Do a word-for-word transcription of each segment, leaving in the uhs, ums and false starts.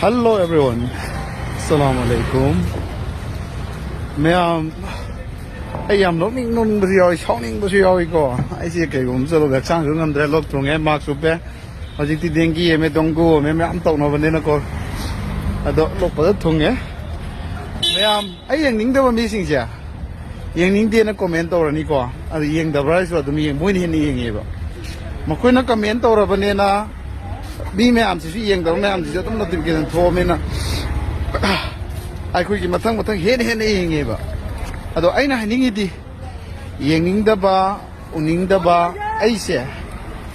Hello everyone. Assalamu alaikum. ꯃꯌꯥꯝ, ꯑꯩ ꯌꯥꯝ ꯅꯣꯛꯅꯤꯡ ꯅꯣꯛꯅꯤꯡꯕꯁꯨ ꯌꯥꯎꯏ, ꯁꯥꯎꯅꯤꯡꯕꯁꯨ ꯌꯥꯎꯏꯀꯣ꯫ ꯑꯩꯁꯦ ꯀꯩꯒꯨꯝꯕ ꯆꯠꯂꯨꯕꯗ ꯍꯛꯆꯥꯡꯁꯨ ꯉꯝꯗ꯭ꯔꯦ, ꯂꯣꯛ ꯊꯨꯡꯉꯦ, ꯃꯥꯛꯁ ꯎꯞꯄꯦ꯫ ꯍꯧꯖꯤꯛꯇꯤ ꯗꯦꯡꯒꯤ ꯑꯃ, ꯗꯣꯡꯒꯨ ꯑꯃ ꯃꯌꯥꯝ ꯇꯧꯅꯕꯅꯤꯅꯀꯣ꯫ ꯑꯗꯣ ꯂꯣꯛꯄꯗ ꯊꯨꯡꯉꯦ꯫ ꯃꯌꯥꯝ, ꯑꯩ ꯌꯦꯡꯅꯤꯡꯗꯕ ꯃꯤꯁꯤꯡꯁꯦ ꯌꯦꯡꯅꯤꯡꯗꯦꯅ ꯀꯣꯃꯦꯟ ꯇꯧꯔꯅꯤꯀꯣ꯫ ꯑꯗꯨ ꯌꯦꯡꯗꯕ꯭ꯔꯥ ꯍꯥꯏꯁꯨ ꯑꯗꯨꯝ ꯌꯦꯡ-, ꯃꯣꯏꯅ ꯍꯦꯟꯅ ꯌꯦꯡꯉꯦꯕ꯫ ꯃꯈꯣꯏꯅ ꯀꯃꯦꯟ ꯇꯧꯔꯕꯅꯦꯅ ꯃꯤ ꯃꯌꯥꯝꯁꯤꯁꯨ, ꯌꯦꯡꯗꯕ ꯃꯌꯥꯝꯁꯤꯁꯨ ꯑꯗꯨꯝ ꯅꯣꯇꯤꯐꯤꯀꯦꯁꯟ ꯊꯣꯛꯑꯕꯅꯤꯅ ꯑꯩꯈꯣꯏꯒꯤ ꯃꯊꯪ ꯃꯊꯪ ꯍꯦꯟꯅ ꯍꯦꯟꯅ ꯌꯦꯡꯉꯦꯕ꯫ ꯑꯗꯣ ꯑꯩꯅ ꯍꯥꯏꯅꯤꯡꯉꯤꯗꯤ, ꯌꯦꯡꯅꯤꯡꯗꯕ, ꯎꯅꯤꯡꯗꯕ ꯑꯩꯁꯦ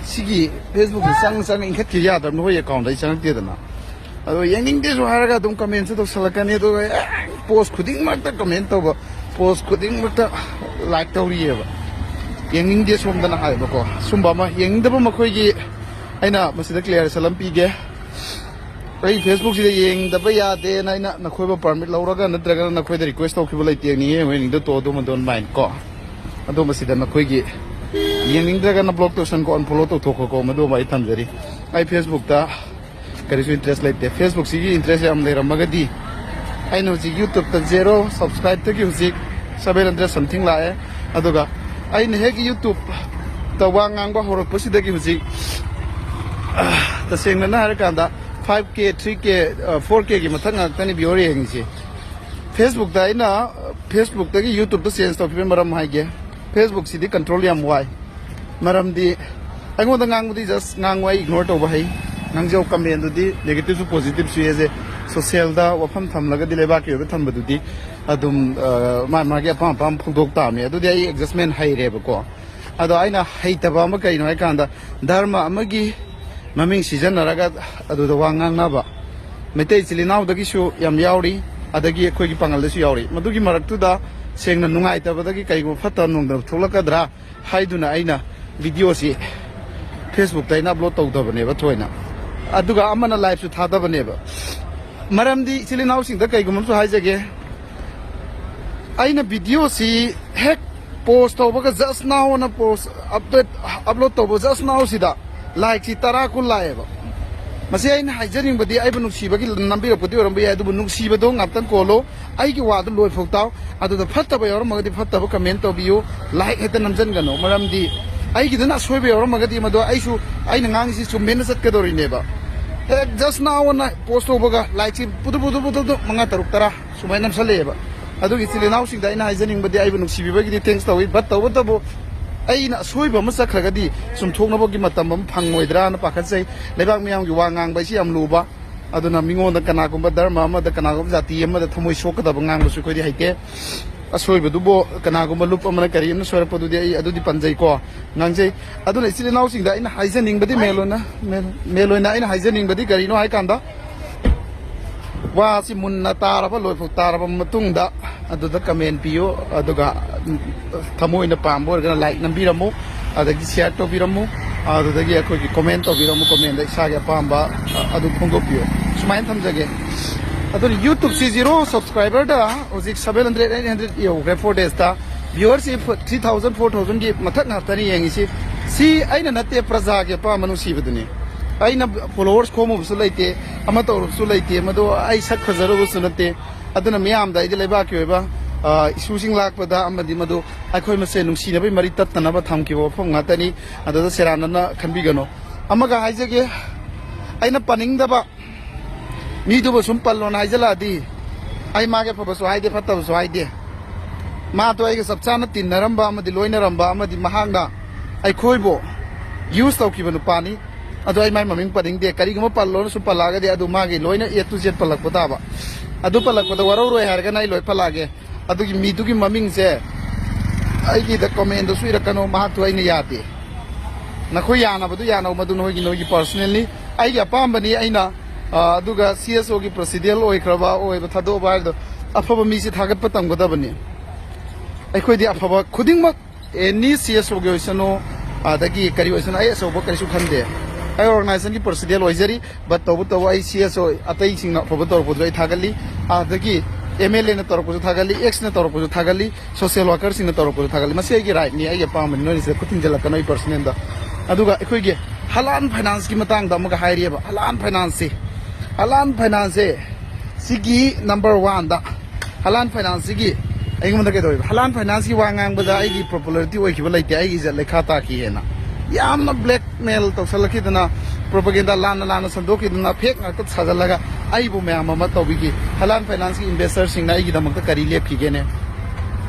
ꯁꯤꯒꯤ ꯐꯦꯁꯕꯨꯛꯁꯦ ꯆꯪ ꯆꯪ ꯏꯟꯈꯠꯈꯤ ꯌꯥꯗ꯭ꯔꯕꯅꯤ, ꯍꯣꯏ ꯑꯦꯀꯥꯎꯟꯗ ꯑꯩ ꯆꯪꯉꯛꯇꯦꯗꯅ꯫ ꯑꯗꯣ ꯌꯦꯡꯅꯤꯡꯗꯦꯁꯨ ꯍꯥꯏꯔꯒ ꯑꯗꯨꯝ ꯀꯃꯦꯟꯁꯨ ꯇꯧꯁꯜꯂꯛꯀꯅꯤ, ꯑꯗꯨꯒ ꯄꯣꯁ ꯈꯨꯗꯤꯡꯃꯛꯇ ꯀꯃꯦꯟ ꯇꯧꯕ, ꯄꯣꯁ ꯈꯨꯗꯤꯡꯃꯛꯇ ꯂꯥꯏꯛ ꯇꯧꯔꯤꯑꯕ꯫ ꯌꯦꯡꯅꯤꯡꯗꯦ ꯁꯣꯝꯗꯅ ꯍꯥꯏꯕꯀꯣ꯫ ꯁꯨꯝꯕ ꯑꯃ ꯌꯦꯡꯅꯤꯡꯗꯕ ꯃꯈꯣꯏꯒꯤ ꯑꯩꯅ ꯃꯁꯤꯗ ꯀ꯭ꯂꯤꯌꯥꯔꯦꯁꯟ ꯑꯃ ꯄꯤꯒꯦ꯫ ꯑꯩ ꯐꯦꯁꯕꯨꯛꯁꯤꯗ ꯌꯦꯡꯗꯕ ꯌꯥꯗꯦꯅ ꯑꯩꯅ ꯅꯈꯣꯏꯕꯨ ꯄꯥꯔꯃꯤꯠ ꯂꯧꯔꯒ ꯅꯠꯇ꯭ꯔꯒꯅ ꯅꯈꯣꯏꯗ ꯔꯤꯀ꯭ꯋꯦꯁ ꯇꯧꯈꯤꯕ ꯂꯩꯇꯦ, ꯌꯦꯡꯅꯤꯡꯉꯦ ꯌꯦꯡꯉꯣꯏꯅꯤꯡꯗ ꯇꯣ ꯑꯗꯨꯝ ꯑꯗꯨꯝ ꯃꯥꯏꯟ ꯀꯣ꯫ ꯑꯗꯣ ꯃꯁꯤꯗ ꯅꯈꯣꯏꯒꯤ ꯌꯦꯡꯅꯤꯡꯗ꯭ꯔꯒꯅ ꯕ꯭ꯂꯣꯛ ꯇꯧꯁꯟꯀꯣ, ꯑꯟꯐꯣꯂꯣ ꯇꯧꯊꯣꯛꯈꯣꯀꯣ, ꯃꯗꯨ ꯑꯃ ꯑꯩ ꯊꯝꯖꯔꯤ꯫ ꯑꯩ ꯐꯦꯁꯕꯨꯛꯇ ꯀꯔꯤꯁꯨ ꯏꯟꯇꯔꯦꯁ ꯂꯩꯇꯦ꯫ ꯐꯦꯁꯕꯨꯛꯁꯤꯒꯤ ꯏꯟꯇꯔꯦꯁ ꯌꯥꯝ ꯂꯩꯔꯝꯃꯒꯗꯤ ꯑꯩꯅ ꯍꯧꯖꯤꯛ ꯌꯨꯇꯨꯕꯇ ꯖꯦꯔꯣ ꯁꯕꯁꯀ꯭ꯔꯥꯏꯕꯇꯒꯤ ꯍꯧꯖꯤꯛ ꯁꯚꯦꯟ ꯍꯟꯗ꯭ꯔꯦꯗ ꯁꯝꯊꯤꯡ ꯂꯥꯛꯑꯦ꯫ ꯑꯗꯨꯒ ꯑꯩꯅ ꯍꯦꯛ ꯌꯨꯇꯨꯕꯇ ꯋꯥ ꯉꯥꯡꯕ ꯍꯧꯔꯛꯄꯁꯤꯗꯒꯤ ꯍꯧꯖꯤꯛ, ꯑ, ꯇꯁꯦꯡꯅꯅ ꯍꯥꯏꯔꯀꯥꯟꯗ ꯐꯥꯏꯚ ꯀꯦ, ꯊ꯭ꯔꯤ ꯀꯦ, ꯑ, ꯐꯣꯔ ꯀꯦꯒꯤ ꯃꯊꯛ ꯉꯥꯛꯇꯅꯤ ꯚ꯭ꯌꯨꯋꯔ ꯌꯦꯡꯉꯤꯁꯦ꯫ ꯐꯦꯁꯕꯨꯛꯇ ꯑꯩꯅ, ꯑ, ꯐꯦꯁꯕꯨꯛꯇꯒꯤ ꯌꯨꯇꯨꯕꯇ ꯆꯦꯟꯖ ꯇꯧꯈꯤꯕꯒꯤ ꯃꯔꯝ ꯍꯥꯏꯒꯦ꯫ ꯐꯦꯁꯕꯨꯛꯁꯤꯗꯤ ꯀꯟꯇ꯭ꯔꯣꯜ ꯌꯥꯝ ꯋꯥꯏ꯫ ꯃꯔꯝꯗꯤ ꯑꯩꯉꯣꯟꯗ ꯉꯥꯡꯕꯗꯤ ꯖꯁ ꯉꯥꯡꯉꯨ, ꯑꯩ ꯏꯒꯅꯣꯔ ꯇꯧꯕ ꯍꯩ꯫ ꯉꯥꯡꯖꯧ, ꯀꯃꯦꯟꯗꯨꯗꯤ ꯅꯦꯒꯦꯇꯤꯞꯁꯨ ꯄꯣꯖꯤꯇꯤꯞꯁꯨ ꯑꯦꯁ ꯑꯦ ꯁꯣꯁꯦꯜꯗ ꯋꯥꯐꯝ ꯊꯝꯂꯒꯗꯤ ꯂꯩꯕꯥꯛꯀꯤ ꯑꯣꯏꯕ ꯊꯝꯕꯗꯨꯗꯤ ꯑꯗꯨꯝ, ꯑ, ꯃꯥ ꯃꯥꯒꯤ ꯑꯄꯥꯝ ꯑꯄꯥꯝꯕ ꯐꯣꯡꯗꯣꯛ ꯇꯥꯕꯅꯤ꯫ ꯑꯗꯨꯗꯤ ꯑꯩ ꯑꯦꯗꯖꯁꯃꯦꯟ ꯍꯩꯔꯦꯕꯀꯣ꯫ ꯑꯗꯣ ꯑꯩꯅ ꯍꯩꯇꯕ ꯑꯃ ꯀꯩꯅꯣ ꯍꯥꯏꯀꯥꯟꯗ, ꯙꯔꯃ ꯑꯃꯒꯤ ꯃꯃꯤꯡ ꯁꯤꯖꯤꯟꯅꯔꯒ ꯑꯗꯨꯗ ꯋꯥ ꯉꯥꯡꯅꯕ꯫ ꯃꯩꯇꯩ ꯏꯆꯤꯜ ꯏꯅꯥꯎꯗꯒꯤꯁꯨ ꯌꯥꯝ ꯌꯥꯎꯔꯤ, ꯑꯗꯒꯤ ꯑꯩꯈꯣꯏꯒꯤ ꯄꯥꯡꯒꯜꯗꯁꯨ ꯌꯥꯎꯔꯤ꯫ ꯃꯗꯨꯒꯤ ꯃꯔꯛꯇꯨꯗ ꯁꯦꯡꯅ ꯅꯨꯡꯉꯥꯏꯇꯕꯗꯒꯤ ꯀꯩꯒꯨꯝꯕ ꯐꯠꯇꯕ ꯅꯨꯡꯗꯕ ꯊꯣꯛꯂꯛꯀꯗ꯭ꯔꯥ ꯍꯥꯏꯗꯨꯅ ꯑꯩꯅ ꯚꯤꯗꯤꯑꯣꯁꯤ ꯐꯦꯁꯕꯨꯛꯇ ꯑꯩꯅ ꯑꯞꯂꯣꯗ ꯇꯧꯗꯕꯅꯦꯕ ꯊꯣꯏꯅ꯫ ꯑꯗꯨꯒ ꯑꯃꯅ ꯂꯥꯏꯚꯁꯨ ꯊꯥꯗꯕꯅꯦꯕ꯫ ꯃꯔꯝꯗꯤ ꯏꯆꯤꯜ ꯏꯅꯥꯎꯁꯤꯡꯗ ꯀꯩꯒꯨꯝꯕ ꯑꯃꯁꯨ ꯍꯥꯏꯖꯒꯦ, ꯑꯩꯅ ꯚꯤꯗꯤꯑꯣꯁꯤ ꯍꯦꯛ ꯄꯣꯁ ꯇꯧꯕꯒ ꯖꯁ ꯅꯥꯎꯅ ꯄꯣꯁ ꯑꯞꯗꯦꯠ ꯑꯞꯂꯣꯗ ꯇꯧꯕ ꯖꯁ ꯅꯥꯎꯁꯤꯗ ꯂꯥꯏꯛꯁꯤ ꯇꯔꯥ ꯀꯨꯟ ꯂꯥꯛꯑꯦꯕ꯫ ꯃꯁꯤ ꯑꯩꯅ ꯍꯥꯏꯖꯅꯤꯡꯕꯗꯤ, ꯑꯩꯕꯨ ꯅꯨꯡꯁꯤꯕꯒꯤ ꯅꯝꯕꯤꯔꯛꯄꯗꯤ ꯑꯣꯏꯔꯝꯕ ꯌꯥꯏ, ꯑꯗꯨꯕꯨ ꯅꯨꯡꯁꯤꯕꯗꯣ ꯉꯥꯛꯇꯪ ꯀꯣꯜꯂꯣ꯫ ꯑꯩꯒꯤ ꯋꯥꯗꯨ ꯂꯣꯏꯐꯥꯎ ꯇꯥꯎ꯫ ꯑꯗꯨꯗ ꯐꯠꯇꯕ ꯌꯥꯎꯔꯝꯃꯒꯗꯤ ꯐꯠꯇꯕ ꯀꯃꯦꯟ ꯇꯧꯕꯤꯌꯨ, ꯂꯥꯏꯛ ꯍꯦꯛꯇ ꯅꯝꯖꯟꯒꯅꯨ꯫ ꯃꯔꯝꯗꯤ ꯑꯩꯒꯤꯗꯨꯅ ꯑꯁꯣꯏꯕ ꯌꯥꯎꯔꯝꯃꯒꯗꯤ ꯃꯗꯣ ꯑꯩꯁꯨ, ꯑꯩꯅ ꯉꯥꯡꯉꯤꯁꯤ ꯆꯨꯝꯃꯦꯅ ꯆꯠꯀꯗꯧꯔꯤꯅꯦꯕ꯫ ꯍꯦꯛ ꯖꯁ ꯅꯥꯎ ꯑꯅ ꯄꯣꯁ ꯇꯧꯕꯒ ꯂꯥꯏꯛꯁꯤ ꯄꯨꯗꯨ ꯄꯨꯗꯨ ꯄꯨꯗꯨ ꯄꯨꯗꯨ ꯃꯉꯥ, ꯇꯔꯨꯛ, ꯇꯔꯥ ꯁꯨꯃꯥꯏꯅ ꯅꯝꯁꯜꯂꯛꯑꯦꯕ꯫ ꯑꯗꯨꯒꯤ ꯏꯆꯤꯜ ꯏꯅꯥꯎꯁꯤꯡꯗ ꯑꯩꯅ ꯍꯥꯏꯖꯅꯤꯡꯕꯗꯤ, ꯑꯩꯕꯨ ꯅꯨꯡꯁꯤꯕꯤꯕꯒꯤꯗꯤ ꯊꯦꯡꯁ ꯇꯧꯏ, ꯕꯠ ꯇꯧꯕꯇꯕꯨ ꯑꯩꯅ ꯑꯁꯣꯏꯕ ꯑꯃ ꯆꯠꯈ꯭ꯔꯒꯗꯤ ꯆꯨꯝꯊꯣꯛꯅꯕꯒꯤ ꯃꯇꯝ ꯑꯃ ꯐꯪꯉꯣꯏꯗ꯭ꯔꯥꯅ ꯄꯥꯈꯠꯆꯩ꯫ ꯂꯩꯕꯥꯛ ꯃꯤꯌꯥꯝꯒꯤ ꯋꯥ ꯉꯥꯡꯕ ꯍꯥꯏꯁꯤ ꯌꯥꯝ ꯂꯨꯕ꯫ ꯑꯗꯨꯅ ꯃꯤꯉꯣꯟꯗ, ꯀꯅꯥꯒꯨꯝꯕ ꯙꯔꯃ ꯑꯃꯗ, ꯀꯅꯥꯒꯨꯝꯕ ꯖꯥꯇꯤ ꯑꯃꯗ ꯊꯃꯣꯏ ꯁꯣꯛꯀꯗꯕ ꯉꯥꯡꯕꯁꯨ ꯑꯩꯈꯣꯏꯗꯤ ꯍꯩꯇꯦ꯫ ꯑꯁꯣꯏꯕꯗꯨꯕꯨ ꯀꯅꯥꯒꯨꯝꯕ ꯂꯨꯞ ꯑꯃꯅ ꯀꯔꯤ ꯑꯃꯅ ꯁꯣꯏꯔꯛꯄꯗꯨꯗꯤ ꯑꯩ ꯑꯗꯨꯗꯤ ꯄꯟꯖꯩꯀꯣ, ꯉꯥꯡꯖꯩ꯫ ꯑꯗꯨꯅ ꯏꯆꯤꯜ ꯏꯅꯥꯎꯁꯤꯡꯗ ꯑꯩꯅ ꯍꯥꯏꯖꯅꯤꯡꯕꯗꯤ, ꯃꯦꯜ ꯑꯣꯏꯅ, ꯃꯦꯜ, ꯃꯦꯜ ꯑꯣꯏꯅ ꯑꯩꯅ ꯍꯥꯏꯖꯅꯤꯡꯕꯗꯤ ꯀꯔꯤꯅꯣ ꯍꯥꯏꯀꯥꯟꯗ, ꯋꯥꯁꯤ ꯃꯨꯟꯅ ꯇꯥꯔꯕ, ꯂꯣꯏꯐꯥꯎ ꯇꯥꯔꯕ ꯃꯇꯨꯡꯗ ꯑꯗꯨꯗ ꯀꯃꯦꯟ ꯄꯤꯌꯨ, ꯑꯗꯨꯒ ꯊꯃꯣꯏꯅ ꯄꯥꯝꯕ ꯑꯣꯏꯔꯒꯅ ꯂꯥꯏꯛ ꯅꯝꯕꯤꯔꯝꯃꯨ, ꯑꯗꯒꯤ ꯁꯤꯌꯥꯔ ꯇꯧꯕꯤꯔꯝꯃꯨ, ꯑꯗꯨꯗꯒꯤ ꯑꯩꯈꯣꯏꯒꯤ ꯀꯣꯃꯦꯟ ꯇꯧꯕꯤꯔꯝꯃꯨ, ꯀꯣꯃꯦꯟꯗ ꯏꯁꯥꯒꯤ ꯑꯄꯥꯝꯕ ꯑꯗꯨ ꯐꯣꯡꯗꯣꯛꯄꯤꯌꯨ꯫ ꯁꯨꯃꯥꯏꯅ ꯊꯝꯖꯒꯦ꯫ ꯑꯗꯨꯅ ꯌꯨꯇ꯭ꯌꯨꯕꯁꯤ ꯖꯤꯔꯣ ꯁꯕꯁꯀ꯭ꯔꯥꯏꯕꯔꯗ ꯍꯧꯖꯤꯛ ꯁꯕꯦꯟ ꯍꯟꯗ꯭ꯔꯦꯗ, ꯑꯩꯠ ꯍꯟꯗ꯭ꯔꯦꯗ ꯌꯧꯈ꯭ꯔꯦ ꯐꯣꯔ ꯗꯦꯖꯇ꯫ ꯚ꯭ꯌꯨꯋꯔꯁꯤ ꯊ꯭ꯔꯤ ꯊꯥꯎꯖꯟ, ꯐꯣꯔ ꯊꯥꯎꯖꯟꯒꯤ ꯃꯊꯛ ꯉꯥꯛꯇꯅꯤ ꯌꯦꯡꯉꯤꯁꯤ꯫ ꯁꯤ ꯑꯩꯅ ꯅꯠꯇꯦ, ꯄ꯭ꯔꯖꯥꯒꯤ ꯑꯄꯥꯝꯕ ꯅꯨꯡꯁꯤꯕꯗꯨꯅꯤ꯫ ꯑꯩꯅ ꯐꯣꯂꯣꯋꯔꯁ ꯈꯣꯝꯃꯨꯕꯁꯨ ꯂꯩꯇꯦ, ꯑꯃ ꯇꯧꯔꯨꯕꯁꯨ ꯂꯩꯇꯦ, ꯃꯗꯨ ꯑꯩ ꯁꯛ ꯐꯖꯔꯨꯕꯁꯨ ꯅꯠꯇꯦ꯫ ꯑꯗꯨꯅ ꯃꯤꯌꯥꯝꯗ ꯑꯩꯗꯤ ꯂꯩꯕꯥꯛꯀꯤ ꯑꯣꯏꯕ, ꯑ, ꯏꯁꯨꯁꯤꯡ ꯂꯥꯛꯄꯗ ꯑꯃꯗꯤ ꯃꯗꯨ ꯑꯩꯈꯣꯏ ꯃꯁꯦꯟ ꯅꯨꯡꯁꯤꯅꯕꯒꯤ ꯃꯔꯤ ꯇꯠꯇꯅꯕ ꯊꯝꯈꯤꯕ ꯋꯥꯐꯝ ꯉꯥꯛꯇꯅꯤ꯫ ꯑꯗꯨꯗ ꯁꯦꯔꯥꯟꯅꯅ ꯈꯟꯕꯤꯒꯅꯨ꯫ ꯑꯃꯒ ꯍꯥꯏꯖꯒꯦ, ꯑꯩꯅ ꯄꯟꯅꯤꯡꯗꯕ ꯃꯤꯗꯨꯕꯨ ꯁꯨꯝ ꯄꯜꯂꯣꯅ ꯍꯥꯏꯖꯜꯂꯛꯑꯗꯤ, ꯑꯩ ꯃꯥꯒꯤ ꯑꯐꯕꯁꯨ ꯍꯥꯏꯗꯦ, ꯐꯠꯇꯕꯁꯨ ꯍꯥꯏꯗꯦ꯫ ꯃꯥꯗꯣ ꯑꯩꯒ ꯆꯞ ꯆꯥꯅ ꯇꯤꯟꯅꯔꯝꯕ ꯑꯃꯗꯤ ꯂꯣꯏꯅꯔꯝꯕ ꯑꯃꯗꯤ ꯃꯍꯥꯛꯅ ꯑꯩꯈꯣꯏꯕꯨ ꯌꯨꯁ ꯇꯧꯈꯤꯕ ꯅꯨꯄꯥꯅꯤ꯫ ꯑꯗꯣ ꯑꯩ ꯃꯥꯏ ꯃꯃꯤꯡ ꯄꯟꯅꯤꯡꯗꯦ꯫ ꯀꯔꯤꯒꯨꯝꯕ ꯄꯜꯂꯣꯅ ꯁꯨꯝ ꯄꯜꯂꯛꯑꯒꯗꯤ ꯑꯗꯨ ꯃꯥꯒꯤ ꯂꯣꯏꯅ ꯑꯦ ꯇꯨ ꯖꯦꯠ ꯄꯜꯂꯛꯄ ꯇꯥꯕ꯫ ꯑꯗꯨ ꯄꯜꯂꯛꯄꯗ ꯋꯥꯔꯧꯔꯣꯏ ꯍꯥꯏꯔꯒꯅ ꯑꯩ ꯂꯣꯏ ꯄꯜꯂꯛꯑꯒꯦ꯫ ꯑꯗꯨꯒꯤ ꯃꯤꯗꯨꯒꯤ ꯃꯃꯤꯡꯁꯦ ꯑꯩꯒꯤꯗ ꯀꯣꯃꯦꯟꯗꯁꯨ ꯏꯔꯛꯀꯅꯨ, ꯃꯍꯥꯛꯇꯨ ꯑꯩꯅ ꯌꯥꯗꯦ꯫ ꯅꯈꯣꯏ ꯌꯥꯅꯕꯗꯨ ꯌꯥꯅꯧ, ꯃꯗꯨ ꯅꯈꯣꯏꯒꯤ, ꯅꯈꯣꯏꯒꯤ ꯄꯔꯁꯅꯦꯜꯅꯤ꯫ ꯑꯩꯒꯤ ꯑꯄꯥꯝꯕꯅꯤ꯫ ꯑꯩꯅ, ꯑ, ꯑꯗꯨꯒ ꯁꯤ ꯑꯦꯁ ꯑꯣꯒꯤ ꯄ꯭ꯔꯁꯤꯗꯦꯟ ꯑꯣꯏꯈ꯭ꯔꯕ, ꯑꯣꯏꯕ ꯊꯥꯗꯣꯛꯑꯕ ꯍꯥꯏꯗꯣ, ꯑꯐꯕ ꯃꯤꯁꯤ ꯊꯥꯒꯠꯄ ꯇꯝꯒꯗꯕꯅꯤ꯫ ꯑꯩꯈꯣꯏꯗꯤ ꯑꯐꯕ ꯈꯨꯗꯤꯡꯃꯛ, ꯑꯦꯅꯤ ꯁꯤ ꯑꯦꯁ ꯑꯣꯒꯤ ꯑꯣꯏꯁꯅꯨ, ꯑꯗꯒꯤ ꯀꯔꯤ ꯑꯣꯏꯁꯅꯨ, ꯑꯩ ꯑꯆꯧꯕ ꯀꯔꯤꯁꯨ ꯈꯟꯗꯦ꯫ ꯑꯩ ꯑꯣꯔꯒꯅꯥꯏꯖꯦꯁꯟꯒꯤ ꯄ꯭ꯔꯁꯤꯗꯦꯟ ꯑꯣꯏꯖꯔꯤ꯫ ꯕꯠ ꯇꯧꯕꯇꯕꯨ ꯑꯩ ꯁꯤ ꯑꯦꯁ ꯑꯣ ꯑꯇꯩꯁꯤꯡꯅ ꯑꯐꯕ ꯇꯧꯔꯛꯄꯗꯨ ꯑꯩ ꯊꯥꯒꯠꯂꯤ, ꯑꯗꯒꯤ ꯑꯦꯝ ꯑꯦꯜ ꯑꯦꯅ ꯇꯧꯔꯛꯄꯁꯨ ꯊꯥꯒꯠꯂꯤ, ꯑꯦꯛꯁꯅ ꯇꯧꯔꯛꯄꯁꯨ ꯊꯥꯒꯠꯂꯤ, ꯁꯣꯁꯤꯌꯦꯜ ꯋꯥꯀꯔꯁꯤꯡꯅ ꯇꯧꯔꯛꯄꯁꯨ ꯊꯥꯒꯠꯂꯤ꯫ ꯃꯁꯤ ꯑꯩꯒꯤ ꯔꯥꯏꯠꯅꯤ, ꯑꯩꯒꯤ ꯑꯄꯥꯝꯕꯅꯤ꯫ ꯅꯣꯏꯅ ꯁꯤꯗ ꯈꯨꯠ ꯊꯤꯟꯖꯤꯜꯂꯛꯀꯅꯨ ꯑꯩ ꯄꯔꯁꯅꯦꯜꯗ꯫ ꯑꯗꯨꯒ ꯑꯩꯈꯣꯏꯒꯤ ꯍꯂꯥꯟ ꯐꯥꯏꯅꯥꯟꯁꯀꯤ ꯃꯇꯥꯡꯗ ꯑꯃꯒ ꯍꯥꯏꯔꯤꯑꯕ, ꯍꯂꯥꯟ ꯐꯥꯏꯅꯥꯟꯁꯁꯤ, ꯍꯂꯥꯟ ꯐꯥꯏꯅꯥꯟꯁꯁꯦ ꯁꯤꯒꯤ ꯅꯝꯕꯔ ꯋꯥꯟꯗ, ꯍꯂꯥꯟ ꯐꯥꯏꯅꯥꯟꯁꯁꯤꯒꯤ ꯑꯩꯉꯣꯟꯗ ꯀꯩꯗꯧꯋꯦꯕ, ꯍꯂꯥꯟ ꯐꯥꯏꯅꯥꯟꯁꯀꯤ ꯋꯥ ꯉꯥꯡꯕꯗ ꯑꯩꯒꯤ ꯄꯣꯄꯨꯂꯔꯤꯇꯤ ꯑꯣꯏꯈꯤꯕ ꯂꯩꯇꯦ, ꯑꯩꯒꯤ ꯏꯖꯠ ꯂꯩꯈꯥ ꯇꯥꯈꯤꯑꯅ ꯌꯥꯝꯅ ꯕ꯭ꯂꯦꯛꯃꯦꯜ ꯇꯧꯁꯜꯂꯛꯈꯤꯗꯅ, ꯄ꯭ꯔꯣꯄꯒꯦꯟꯗꯥ ꯂꯥꯟꯅ ꯂꯥꯟꯅ ꯁꯟꯗꯣꯛꯈꯤꯗꯅ, ꯐꯦꯛ ꯉꯥꯛꯇ ꯁꯥꯖꯜꯂꯒ ꯑꯩꯕꯨ ꯃꯌꯥꯝ ꯑꯃ ꯇꯧꯕꯤꯈꯤ꯫ ꯍꯂꯥꯟ ꯐꯥꯏꯅꯥꯟꯁꯀꯤ ꯏꯟꯚꯦꯁꯇꯔꯁꯤꯡꯅ ꯑꯩꯒꯤꯗꯃꯛꯇ ꯀꯔꯤ ꯂꯦꯞꯈꯤꯒꯦꯅꯦ?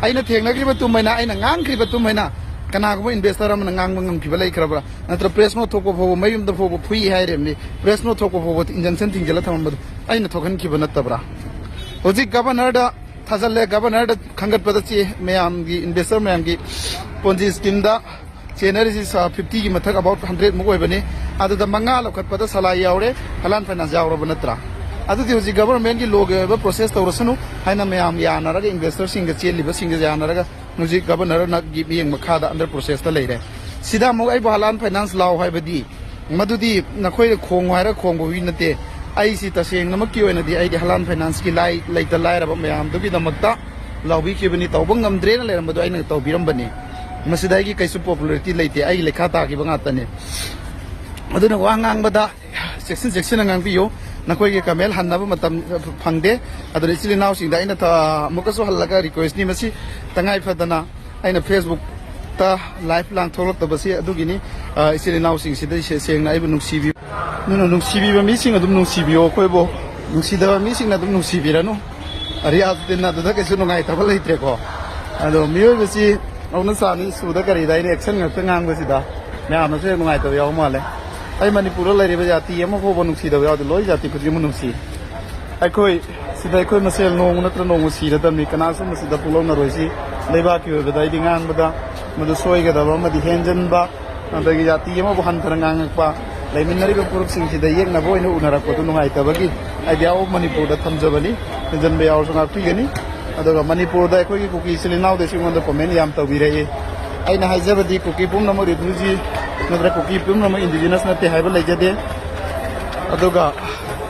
ꯑꯩꯅ ꯊꯦꯡꯅꯈ꯭ꯔꯤꯕ ꯇꯨꯝꯍꯩꯅ, ꯑꯩꯅ ꯉꯥꯡꯈ꯭ꯔꯤꯕ ꯇꯨꯝꯍꯩꯅ ꯀꯅꯥꯒꯨꯝꯕ ꯏꯟꯚꯦꯁꯇꯔ ꯑꯃꯅ ꯉꯥꯡꯕ ꯉꯝꯈꯤꯕ ꯂꯩꯈ꯭ꯔꯕ꯭ꯔꯥ? ꯅꯠꯇ꯭ꯔ ꯄ꯭ꯔꯦꯁ ꯅꯣꯠ ꯊꯣꯛꯄ ꯐꯥꯎꯕ, ꯃꯌꯨꯝꯗ ꯐꯥꯎꯕ ꯐꯨꯏ ꯍꯥꯏꯔꯤꯕꯅꯤ, ꯄ꯭ꯔꯦꯁ ꯅꯣꯠ ꯊꯣꯛꯄ ꯐꯥꯎꯕ ꯏꯟꯖꯟꯁꯟ ꯊꯤꯡꯖꯤꯜꯂ ꯊꯝꯃꯝꯕꯗꯣ ꯑꯩꯅ ꯊꯣꯛꯍꯟꯈꯤꯕ ꯅꯠꯇꯕ꯭ꯔꯥ? ꯍꯧꯖꯤꯛ ꯒꯕꯔꯅꯔꯗ ꯊꯥꯖꯜꯂꯦ, ꯒꯕꯔꯅꯔꯗ ꯈꯟꯒꯠꯄꯗ ꯆꯦ, ꯃꯌꯥꯝꯒꯤ ꯏꯟꯚꯦꯁꯇꯔ ꯃꯌꯥꯝꯒꯤ ꯄꯣꯟꯖꯤ ꯁ꯭ꯀꯤꯝꯗ ꯆꯦꯟꯅꯔꯤꯁꯤ ꯐꯤꯐꯇꯤꯒꯤ ꯃꯊꯛ, ꯑꯕꯥꯎꯠ ꯍꯟꯗ꯭ꯔꯦꯠ ꯃꯨꯛ ꯑꯣꯏꯕꯅꯤ꯫ ꯑꯗꯨꯗ ꯃꯉꯥ ꯂꯧꯈꯠꯄꯗ ꯁꯂꯥꯏ ꯌꯥꯎꯔꯦ, ꯍꯂꯥꯟ ꯐꯥꯏꯅꯥꯟꯁ ꯌꯥꯎꯔꯕ ꯅꯠꯇ꯭ꯔꯥ? ꯑꯗꯨꯗꯤ ꯍꯧꯖꯤꯛ ꯒꯕꯔꯃꯦꯟꯒꯤ ꯂꯣꯒꯤ ꯑꯣꯏꯕ ꯄ꯭ꯔꯣꯁꯦꯁ ꯇꯧꯔꯁꯅꯨ ꯍꯥꯏꯅ ꯃꯌꯥꯝ ꯌꯥꯅꯔꯒ, ꯏꯟꯚꯦꯁꯇꯔꯁꯤꯡꯒ ꯆꯦꯜꯂꯤꯕꯁꯤꯡꯒ ꯌꯥꯅꯔꯒ ꯍꯧꯖꯤꯛ ꯒꯕꯔꯅꯔꯅ ꯒꯤ ꯃꯤꯠꯌꯦꯡ ꯃꯈꯥꯗ ꯑꯟꯗꯔ ꯄ꯭ꯔꯣꯁꯦꯁꯇ ꯂꯩꯔꯦ꯫ ꯁꯤꯗ ꯑꯃꯨꯛ ꯑꯩꯕꯨ ꯍꯂꯥꯟ ꯐꯥꯏꯅꯥꯟꯁ ꯂꯥꯎ ꯍꯥꯏꯕꯗꯤ, ꯃꯗꯨꯗꯤ ꯅꯈꯣꯏꯅ ꯈꯣꯡꯉꯨ ꯍꯥꯏꯔꯒ ꯈꯣꯡꯕ ꯍꯨꯏ ꯅꯠꯇꯦ꯫ ꯑꯩꯁꯤ ꯇꯁꯦꯡꯅꯃꯛꯀꯤ ꯑꯣꯏꯅꯗꯤ ꯑꯩꯗꯤ ꯍꯂꯥꯟ ꯐꯥꯏꯅꯥꯟꯁꯀꯤ ꯂꯥꯏ ꯂꯩꯇ ꯂꯥꯏꯔꯕ ꯃꯌꯥꯝꯗꯨꯒꯤꯗꯃꯛꯇ ꯂꯥꯎꯕꯤꯈꯤꯕꯅꯤ꯫ ꯇꯧꯕ ꯉꯝꯗ꯭ꯔꯦꯅ ꯂꯩꯔꯝꯕꯗꯣ ꯑꯩꯅ ꯇꯧꯕꯤꯔꯝꯕꯅꯤ꯫ ꯃꯁꯤꯗ ꯑꯩꯒꯤ ꯀꯩꯁꯨ ꯄꯣꯄꯨꯂꯔꯤꯇꯤ ꯂꯩꯇꯦ, ꯑꯩꯒꯤ ꯂꯩꯈꯥ ꯇꯥꯈꯤꯕ ꯉꯥꯛꯇꯅꯤ꯫ ꯑꯗꯨꯅ ꯋꯥ ꯉꯥꯡꯕꯗ ꯆꯦꯛꯁꯤꯟ ꯆꯦꯛꯁꯤꯟꯅ ꯉꯥꯡꯕꯤꯌꯨ꯫ ꯅꯈꯣꯏꯒꯤ ꯀꯃꯦꯟ ꯍꯟꯅꯕ ꯃꯇꯝ ꯐꯪꯗꯦ꯫ ꯑꯗꯨꯅ ꯏꯆꯤꯜ ꯏꯅꯥꯎꯁꯤꯡꯗ ꯑꯩꯅ ꯊ-, ꯑꯃꯨꯛꯀꯁꯨ ꯍꯜꯂꯒ ꯔꯤꯀ꯭ꯋꯦꯁꯅꯤ, ꯃꯁꯤ ꯇꯉꯥꯏ ꯐꯗꯅ ꯑꯩꯅ ꯐꯦꯁꯕꯨꯛꯇ ꯂꯥꯏꯐ ꯂꯥꯡꯊꯣꯛꯂꯛꯇꯕꯁꯤ ꯑꯗꯨꯒꯤꯅꯤ꯫ ꯑ, ꯏꯆꯤꯜ ꯏꯅꯥꯎꯁꯤꯡꯁꯤꯗ ꯁꯦ-, ꯁꯦꯡꯅ ꯑꯩꯕꯨ ꯅꯨꯡꯁꯤꯕꯤꯌꯨ꯫ ꯑꯗꯨꯅ ꯅꯨꯡꯁꯤꯕꯤꯕ ꯃꯤꯁꯤꯡ ꯑꯗꯨꯝ ꯅꯨꯡꯁꯤꯕꯤꯌꯨ, ꯑꯩꯈꯣꯏꯕꯨ ꯅꯨꯡꯁꯤꯗꯕ ꯃꯤꯁꯤꯡꯅ ꯑꯗꯨꯝ ꯅꯨꯡꯁꯤꯕꯤꯔꯅꯨ꯫ ꯔꯤꯌꯥꯖꯨꯗꯤꯟ ꯑꯗꯨꯗ ꯀꯩꯁꯨ ꯅꯨꯡꯉꯥꯏꯇꯕ ꯂꯩꯇ꯭ꯔꯦꯀꯣ꯫ ꯑꯗꯣ ꯃꯤꯑꯣꯏꯕꯁꯤ ꯍꯧꯅ ꯁꯥꯅꯤ ꯁꯨꯗ ꯀꯔꯤꯗ ꯑꯩꯅ ꯑꯦꯛꯁꯟ ꯉꯥꯛꯇ ꯉꯥꯡꯕꯁꯤꯗ ꯃꯌꯥꯝꯅꯁꯨ ꯍꯦꯛ ꯅꯨꯡꯉꯥꯏꯇꯕ ꯌꯥꯎꯕ ꯃꯥꯜꯂꯦ꯫ ꯑꯩ ꯃꯅꯤꯄꯨꯔꯗ ꯂꯩꯔꯤꯕ ꯖꯥꯇꯤ ꯑꯃ ꯐꯥꯎꯕ ꯅꯨꯡꯁꯤꯗꯕ ꯌꯥꯎꯗꯦ, ꯂꯣꯏ ꯖꯥꯇꯤ ꯈꯨꯗꯤꯡꯃꯛ ꯅꯨꯡꯁꯤ꯫ ꯑꯩꯈꯣꯏ ꯁꯤꯗ ꯑꯩꯈꯣꯏ ꯃꯁꯦꯜ ꯅꯣꯡꯃ ꯅꯠꯇ꯭ꯔ ꯅꯣꯡꯃ ꯁꯤꯔꯗꯕꯅꯤ, ꯀꯅꯥꯁꯨ ꯃꯁꯤꯗ ꯄꯣꯛꯂꯧꯅꯔꯣꯏꯁꯤ꯫ ꯂꯩꯕꯥꯛꯀꯤ ꯑꯣꯏꯕꯗ ꯑꯩꯗꯤ ꯉꯥꯡꯕꯗ ꯃꯗꯨ ꯁꯣꯏꯒꯗꯕ ꯑꯃꯗꯤ ꯍꯦꯟꯖꯟꯕ, ꯑꯗꯒꯤ ꯖꯥꯇꯤ ꯑꯃꯕꯨ ꯍꯟꯊꯅ ꯉꯥꯡꯉꯛꯄ, ꯂꯩꯃꯤꯟꯅꯔꯤꯕ ꯐꯨꯔꯨꯞꯁꯤꯡꯁꯤꯗ ꯌꯦꯛꯅꯕ ꯑꯣꯏꯅ ꯎꯅꯔꯛꯄꯗꯨ ꯅꯨꯡꯉꯥꯏꯇꯕꯒꯤ ꯑꯩꯗꯤ ꯑꯥꯎ ꯃꯅꯤꯄꯨꯔꯗ ꯊꯝꯖꯕꯅꯤ꯫ ꯍꯦꯟꯖꯟꯕ ꯌꯥꯎꯔꯁꯨ ꯉꯥꯛꯄꯤꯒꯅꯤ꯫ ꯑꯗꯨꯒ ꯃꯅꯤꯄꯨꯔꯗ ꯑꯩꯈꯣꯏꯒꯤ ꯀꯨꯀꯤ ꯏꯆꯤꯜ ꯏꯅꯥꯎꯗꯁꯨ ꯑꯩꯉꯣꯟꯗ ꯀꯣꯃꯦꯟ ꯌꯥꯝ ꯇꯧꯕꯤꯔꯛꯏ꯫ ꯑꯩꯅ ꯍꯥꯏꯖꯕꯗꯤ ꯀꯨꯀꯤ ꯄꯨꯝꯅꯃꯛ ꯔꯤꯐ꯭ꯌꯨꯖꯤ ꯅꯠꯇ꯭ꯔꯒ ꯀꯨꯀꯤ ꯄꯨꯝꯅꯃꯛ ꯏꯟꯗꯤꯖꯤꯅꯁ ꯅꯠꯇꯦ ꯍꯥꯏꯕ ꯂꯩꯖꯗꯦ꯫ ꯑꯗꯨꯒ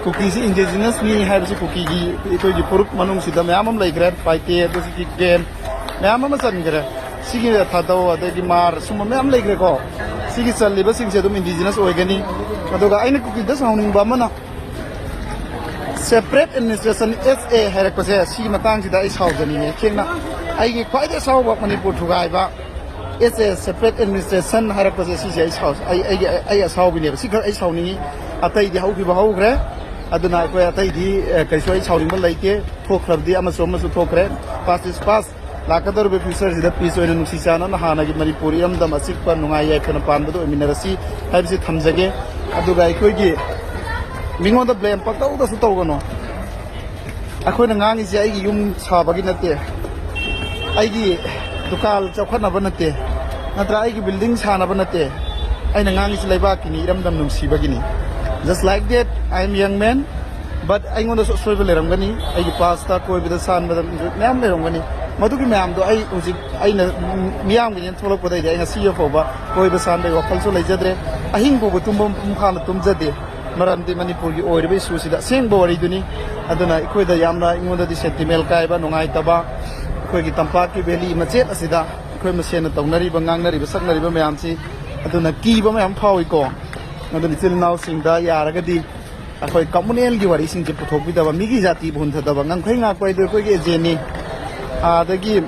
ꯀꯨꯀꯤꯁꯤ ꯏꯟꯗꯤꯖꯤꯅꯁꯅꯤ ꯍꯥꯏꯕꯁꯤ ꯀꯨꯀꯤꯒꯤ ꯑꯩꯈꯣꯏꯒꯤ ꯐꯨꯔꯨꯞ ꯃꯅꯨꯡꯁꯤꯗ ꯃꯌꯥꯝ ꯑꯃ ꯂꯩꯈ꯭ꯔꯦ꯫ ꯄꯥꯏꯇꯦ, ꯑꯗꯨꯁꯨ ꯀꯤꯀꯦꯟ, ꯃꯌꯥꯝ ꯑꯃ ꯆꯟꯈ꯭ꯔꯦ꯫ ꯁꯤꯒꯤ ꯊꯥꯗꯧ ꯑꯗꯒꯤ ꯃꯥꯔ ꯁꯨꯝꯕ ꯃꯌꯥꯝ ꯂꯩꯈ꯭ꯔꯦꯀꯣ꯫ ꯁꯤꯒꯤ ꯆꯜꯂꯤꯕꯁꯤꯡꯁꯦ ꯑꯗꯨꯝ indigenous ꯑꯣꯏꯒꯅꯤ꯫ ꯑꯗꯨꯒ ꯑꯩꯅ ꯀꯨꯀꯤꯗ ꯁꯥꯎꯅꯤꯡꯕ ꯑꯃꯅ, separate administration, S A ꯍꯥꯏꯔꯛꯄꯁꯦ, ꯁꯤꯒꯤ ꯃꯇꯥꯡꯁꯤꯗ ꯑꯩ ꯁꯥꯎꯖꯅꯤꯡꯉꯦ꯫ ꯁꯦꯡꯅ, ꯑꯩꯒꯤ ꯈ꯭ꯋꯥꯏꯗꯒꯤ ꯑꯁꯥꯎꯕ, Manipur ꯊꯨꯒꯥꯏꯕ, S A, separate administration ꯍꯥꯏꯔꯛꯄꯁꯦ, ꯁꯤꯁꯦ ꯑꯩ ꯁꯥꯎ-, ꯑꯩ, ꯑꯩꯒꯤ, ꯑꯩ ꯑꯁꯥꯎꯕꯤꯅꯦꯕ꯫ ꯁꯤ ꯈꯔ ꯑꯩ ꯁꯥꯎꯅꯤꯡꯉꯤ꯫ ꯑꯇꯩꯗꯤ ꯍꯧꯈꯤꯕ ꯍꯧꯈ꯭ꯔꯦ꯫ ꯑꯗꯨꯅ ꯑꯩꯈꯣꯏ ꯑꯇꯩꯗꯤ, ꯑꯦ, ꯀꯩꯁꯨ ꯑꯩ ꯁꯥꯎꯅꯤꯡꯕ ꯂꯩꯇꯦ꯫ ꯊꯣꯛꯈ꯭ꯔꯕꯗꯤ ꯑꯃꯁꯨ ꯑꯃꯁꯨ ꯊꯣꯛꯈ꯭ꯔꯦ꯫ Past is past꯫ ꯂꯥꯛꯀꯗꯧꯔꯤꯕ future ꯁꯤꯗ peace ꯑꯣꯏꯅ, ꯅꯨꯡꯁꯤ ꯆꯥꯟꯅꯅ, ꯍꯥꯟꯅꯒꯤ ꯃꯅꯤꯄꯨꯔ ꯏꯔꯝꯗꯝ ꯑꯆꯤꯛꯄ, ꯅꯨꯡꯉꯥꯏ ꯌꯥꯏꯐꯅ ꯄꯥꯟꯕꯗ ꯑꯣꯏꯃꯤꯟꯅꯔꯁꯤ ꯍꯥꯏꯕꯁꯤ ꯊꯝꯖꯒꯦ꯫ ꯑꯗꯨꯒ ꯑꯩꯈꯣꯏꯒꯤ ꯃꯤꯉꯣꯟꯗ blame ꯄꯪꯇꯧꯗꯁꯨ ꯇꯧꯒꯅꯨ꯫ ꯑꯩꯈꯣꯏꯅ ꯉꯥꯡꯉꯤꯁꯦ ꯑꯩꯒꯤ ꯌꯨꯝ ꯁꯥꯕꯒꯤ ꯅꯠꯇꯦ, ꯑꯩꯒꯤ ꯗꯨꯀꯥꯟ ꯆꯥꯎꯈꯠꯅꯕ ꯅꯠꯇꯦ, ꯅꯠꯇ꯭ꯔ ꯑꯩꯒꯤ building ꯁꯥꯅꯕ ꯅꯠꯇꯦ꯫ ꯑꯩꯅ ꯉꯥꯡꯉꯤꯁꯤ ꯂꯩꯕꯥꯛꯀꯤꯅꯤ, ꯏꯔꯝꯗꯝ ꯅꯨꯡꯁꯤꯕꯒꯤꯅꯤ꯫ Just like that, I am young man, but ꯑꯩꯉꯣꯟꯗꯁꯨ ꯑꯁꯣꯏꯕ ꯂꯩꯔꯝꯒꯅꯤ꯫ ꯑꯩꯒꯤ past ꯀꯣꯏꯕꯗ ꯁꯥꯟꯕꯗ ꯃꯌꯥꯝ ꯂꯩꯔꯝꯒꯅꯤ꯫ ꯃꯗꯨꯒꯤ ꯃꯌꯥꯝꯗꯣ ꯑꯩ ꯍꯧꯖꯤꯛ, ꯑꯩꯅ ꯃꯤꯌꯥꯝꯒꯤꯅꯦꯅ ꯊꯣꯛꯂꯛꯄꯗꯩꯗꯤ ꯑꯩ ꯉꯁꯤ ꯐꯥꯎꯕ ꯀꯣꯏꯕ ꯁꯥꯟꯕꯒꯤ ꯋꯥꯈꯜꯁꯨ ꯂꯩꯖꯗ꯭ꯔꯦ꯫ ꯑꯍꯤꯡ ꯐꯥꯎꯕ ꯇꯨꯝꯕ ꯃꯄꯨꯡ ꯐꯥꯅ ꯇꯨꯝꯖꯗꯦ꯫ ꯃꯔꯝꯗꯤ ꯃꯅꯤꯄꯨꯔꯒꯤ ꯑꯣꯏꯔꯤꯕ issue ꯁꯤꯗ ꯑꯁꯦꯡꯕ ꯋꯥꯔꯤꯗꯨꯅꯤ꯫ ꯑꯗꯨꯅ ꯑꯩꯈꯣꯏꯗ ꯌꯥꯝꯅ, ꯑꯩꯉꯣꯟꯗꯗꯤ sentimental ꯀꯥꯏꯕ, ꯅꯨꯡꯉꯥꯏꯇꯕ, ꯑꯩꯈꯣꯏꯒꯤ ꯇꯝꯄꯥꯛꯀꯤ valley ꯃꯆꯦꯠ ꯑꯁꯤꯗ ꯑꯩꯈꯣꯏ ꯃꯁꯦꯟꯅ ꯇꯧꯅꯔꯤꯕ, ꯉꯥꯡꯅꯔꯤꯕ, ꯁꯛꯅꯔꯤꯕ ꯃꯌꯥꯝꯁꯤ, ꯑꯗꯨꯅ ꯀꯤꯕ ꯃꯌꯥꯝ ꯐꯥꯎꯏꯀꯣ꯫ ꯑꯗꯨꯅ ꯏꯆꯤꯜ ꯏꯅꯥꯎꯁꯤꯡꯗ ꯌꯥꯔꯒꯗꯤ ꯑꯩꯈꯣꯏ communal ꯒꯤ ꯋꯥꯔꯤꯁꯤꯡꯁꯦ ꯄꯨꯊꯣꯛꯄꯤꯗꯕ, ꯃꯤꯒꯤ ꯖꯥꯇꯤꯕꯨ ꯍꯟꯊꯗꯕ, ꯉꯝꯈꯩ ꯉꯥꯛꯄ ꯍꯥꯏꯗꯣ ꯑꯩꯈꯣꯏꯒꯤ agent ꯅꯤ꯫ ꯑꯗꯒꯤ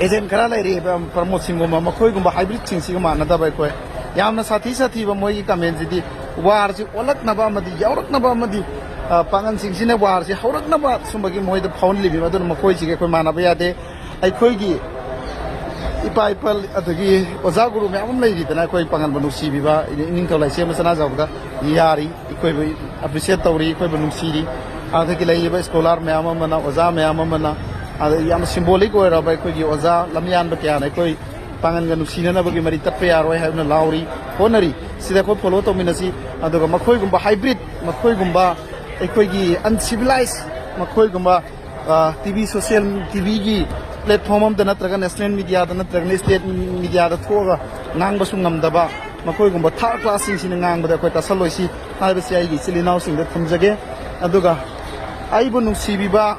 agent ꯈꯔ ꯂꯩꯔꯤ, ꯄ꯭ꯔꯃꯣꯗ ꯁꯤꯡꯒꯨꯝꯕ, ꯃꯈꯣꯏꯒꯨꯝꯕ hybrid ꯁꯤꯡꯁꯤꯒ ꯃꯥꯟꯅꯗꯕ ꯑꯩꯈꯣꯏ ꯌꯥꯝꯅ ꯁꯥꯊꯤ ꯁꯥꯊꯤꯕ ꯃꯣꯏꯒꯤ comment ꯁꯤꯗꯤ, war ꯁꯤ ꯑꯣꯜꯂꯛꯅꯕ ꯑꯃꯗꯤ ꯌꯥꯎꯔꯛꯅꯕ ꯑꯃꯗꯤ, ꯑ, ꯄꯥꯡꯒꯜꯁꯤꯡꯁꯤꯅ war ꯁꯤ ꯍꯧꯔꯛꯅꯕ ꯁꯨꯝꯕꯒꯤ ꯃꯣꯏꯗ ꯐꯥꯎꯍꯜꯂꯤꯕꯤꯕ꯫ ꯑꯗꯨꯅ ꯃꯈꯣꯏꯁꯤꯒ ꯑꯩꯈꯣꯏ ꯃꯥꯟꯅꯕ ꯌꯥꯗꯦ꯫ ꯑꯩꯈꯣꯏꯒꯤ ꯏꯄꯥ ꯏꯄꯜ ꯑꯗꯒꯤ ꯑꯣꯖꯥ ꯒꯨꯔꯨ ꯃꯌꯥꯝ ꯑꯃ ꯂꯩꯔꯤꯗꯅ, ꯑꯩꯈꯣꯏ ꯄꯥꯡꯒꯜꯕꯨ ꯅꯨꯡꯁꯤꯕꯤꯕ, ꯏꯅꯤꯡꯊꯧ ꯂꯥꯏꯁꯦꯝꯕ ꯁꯅꯥꯖꯥꯎꯕꯗ ꯌꯥꯔꯤ, ꯑꯩꯈꯣꯏꯕꯨ appreciate ꯇꯧꯔꯤ, ꯑꯩꯈꯣꯏꯕꯨ ꯅꯨꯡꯁꯤꯔꯤ꯫ ꯑꯗꯒꯤ ꯂꯩꯔꯤꯕ scholar ꯃꯌꯥꯝ ꯑꯃꯅ, ꯑꯣꯖꯥ ꯃꯌꯥꯝ ꯑꯃꯅ, ꯑꯗꯒꯤ ꯌꯥꯝ symbolic ꯑꯣꯏꯔꯕ ꯑꯩꯈꯣꯏꯒꯤ ꯑꯣꯖꯥ ꯂꯝꯌꯥꯟꯕ ꯀꯌꯥꯅ ꯑꯩꯈꯣꯏ ꯄꯥꯡꯒꯜꯒ ꯅꯨꯡꯁꯤꯅꯅꯕꯒꯤ ꯃꯔꯤ ꯇꯠꯄ ꯌꯥꯔꯣꯏ ꯍꯥꯏꯗꯨꯅ ꯂꯥꯎꯔꯤ, ꯍꯣꯠꯅꯔꯤ꯫ ꯁꯤꯗ ꯑꯩꯈꯣꯏ follow ꯇꯧꯃꯤꯟꯅꯁꯤ꯫ ꯑꯗꯨꯒ ꯃꯈꯣꯏꯒꯨꯝꯕ hybrid, ꯃꯈꯣꯏꯒꯨꯝꯕ ꯑꯩꯈꯣꯏꯒꯤ uncivilized, ꯃꯈꯣꯏꯒꯨꯝꯕ, ꯑ, TV, social, TV ꯒꯤ platform ꯑꯃꯗ ꯅꯠꯇ꯭ꯔꯒ national media ꯗ ꯅꯠꯇ꯭ꯔꯒꯅ state media ꯗ ꯊꯣꯛꯑꯒ ꯉꯥꯡꯕꯁꯨ ꯉꯝꯗꯕ ꯃꯈꯣꯏꯒꯨꯝꯕ third class ꯁꯤꯡꯁꯤꯅ ꯉꯥꯡꯕꯗ ꯑꯩꯈꯣꯏ ꯇꯥꯁꯜꯂꯣꯏꯁꯤ ꯍꯥꯏꯕꯁꯤ ꯑꯩꯒꯤ ꯏꯆꯤꯜ ꯏꯅꯥꯎꯁꯤꯡꯗ ꯊꯝꯖꯒꯦ꯫ ꯑꯗꯨꯒ ꯑꯩꯕꯨ ꯅꯨꯡꯁꯤꯕꯤꯕ,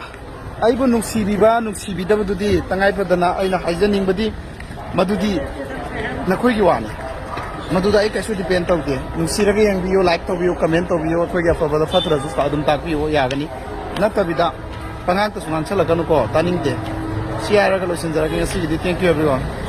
ꯑꯩꯕꯨ ꯅꯨꯡꯁꯤꯕꯤꯕ, ꯅꯨꯡꯁꯤꯕꯤꯗꯕꯗꯨꯗꯤ ꯇꯉꯥꯏ ꯐꯗꯅ ꯑꯩꯅ ꯍꯥꯏꯖꯅꯤꯡꯕꯗꯤ ꯃꯗꯨꯗꯤ ꯅꯈꯣꯏꯒꯤ ꯋꯥꯅꯤ꯫ ꯃꯗꯨꯗ ꯑꯩ ꯀꯩꯁꯨ depend ꯇꯧꯗꯦ꯫ ꯅꯨꯡꯁꯤꯔꯒ ꯌꯦꯡꯕꯤꯌꯨ, like ꯇꯧꯕꯤꯌꯨ, comment ꯇꯧꯕꯤꯌꯨ, ꯑꯩꯈꯣꯏꯒꯤ ꯑꯐꯕꯗ ꯐꯠꯇ꯭ꯔꯁꯨ ꯑꯗꯨꯝ ꯇꯥꯛꯄꯤꯌꯨ ꯌꯥꯒꯅꯤ꯫ ꯅꯠꯇꯕꯤꯗ ꯄꯉꯥꯡꯇꯁꯨ ꯉꯥꯡꯁꯜꯂꯛꯀꯅꯨꯀꯣ, ꯇꯥꯅꯤꯡꯗꯦ꯫ ꯁꯤ ꯍꯥꯏꯔꯒ ꯂꯣꯏꯁꯤꯟꯖꯔꯒꯦ ꯉꯁꯤꯒꯤꯗꯤ꯫ Thank you everyone꯫